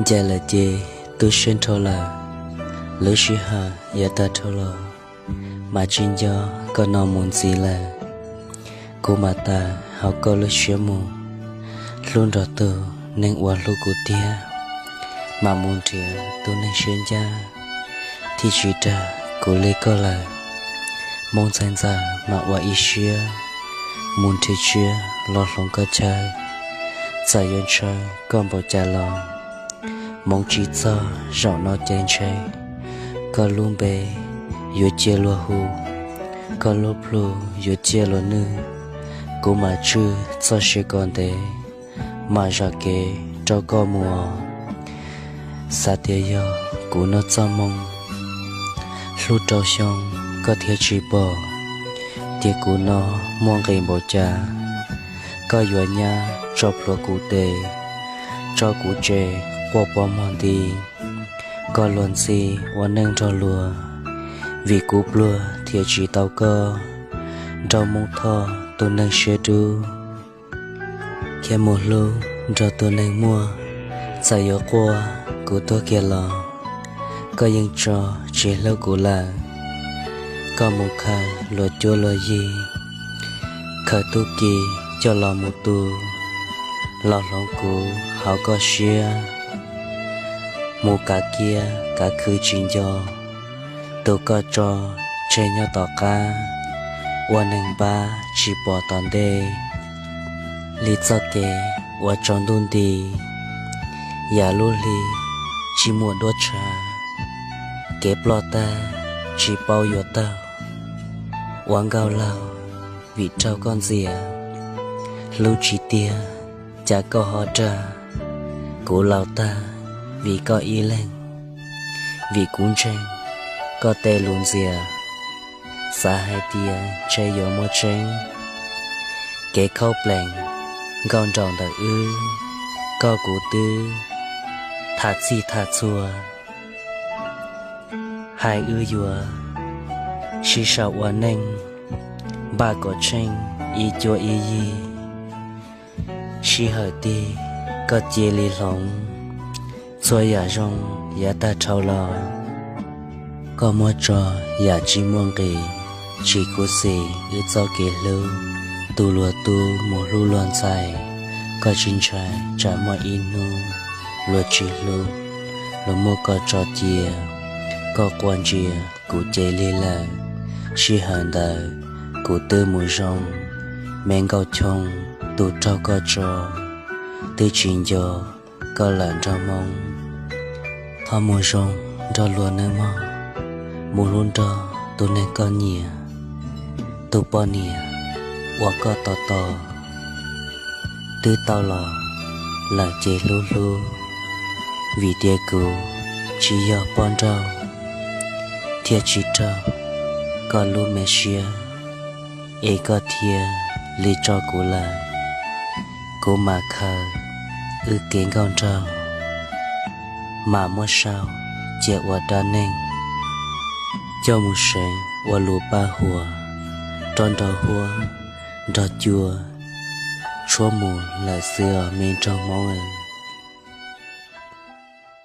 Ncaim lawm ces tu siab dhau lawm, lub sij hawm yav tag dhau los, mas tsis nco koj no mus ntxiv lawm. Kuv mam tas hauv koj lub siab mus, hlub nrog tus neeg uas hlub kuv tiag, mam mus nrhiav tus neeg siab ncaj, thiaj tsis dag kuv li koj lawm. Hmoob ntxhais ntxawm mas ua ib siab, mus nrhiav tshiab los hloov koj chaw, txawm yuav ntshaw koj npaum cas los, hmoov tsis txog zaum no ces ntshe, koj lub npe yuav cia luag hu, koj lub plhu yuav cia luag nwj, kuv mam tswj txoj sia kom ntev, mam zam kev rau koj mus. Xav tias yog kuv noj txoj hmoo, hlub rau xyoo koj thiaj tsis pom, tias kuv no muaj nqis npaum cas, koj yuav nyab tso plhuav kuv tes, tso kuv tseg quaj pov muag nti. Koj luag ntxhi ua neej nrog luag, vim kuv pluag thiaj tsis tau koj, nrog Hmoob Thoj tus neeg siab dub, khiav mus hlub nrog tus neeg muaj, txawm yuav quaj kuv tuag kiag los, koj yeej tso tsis hlub kuv lawm. Koj mus khaws luag cuab luag yig, khaws tub ki coj los mus tu, los hloov kuv hauv koj siab, mus kav kiab kav khw tsis nco, tus koj tso tseg nyob tom qab, ua neeg npab tsis pom tom ntej. Li txoj kev uas tsaus ntuj nti, yam lub hli tsis muaj duab tshav, kev ploj tag tsis paub yuav taug, ua nkauj laug vim raug koj ntxias, hlub tsis tiag cas koj ho rag, kuv laus tag vim koj ib leeg, vim kuv ntseeg koj tej lus ntxias, xav hais tias ntshe yuav muaj tseeb, kev khaub plees nkauj nraug ntawm wb, koj kuv twb tham txhij tham txhua, hais wb yuav sib sau ua neej, npaj kom tsheej ib cuab ib yig. Sij hawm tig koj cia li hloov, txhua yam zoo yav tag dhau los, koj muab tso yam tsis muaj nqis, tsis khuv xim wb txoj kev hlub. Tus luag tub mus hlub luag ntxhais, koj tsis ntshai tsam muaj ib hnub luag tsis hlub, luag muab koj tso cia, koj quaj ntsia kuv cev li lawm. Sij hawm ntawd kuv twb mus zoo, me nkauj choo tus raug koj tso, twb tsis nco koj lawm nraug Hmoob. Thov mus zoo nrog luag nawb mog, mus hlub nrog tus neeg koj nyiam, tus poj niam uas koj tos tos, twb tau los lawm ces hlub hlub, vim tias kuv tsis yog poj nrauj, thiaj tsis raug koj lub me siab, es koj thiaj li tso kuv lawm. Kuv mam khaws wb kev nkauj nraug, mam muab sau cia ua dab neeg, coj mus seev ua lus paj huam, rov nrog huab nrog cua, tshuab mus lawm xwb os me nraug Hmoob.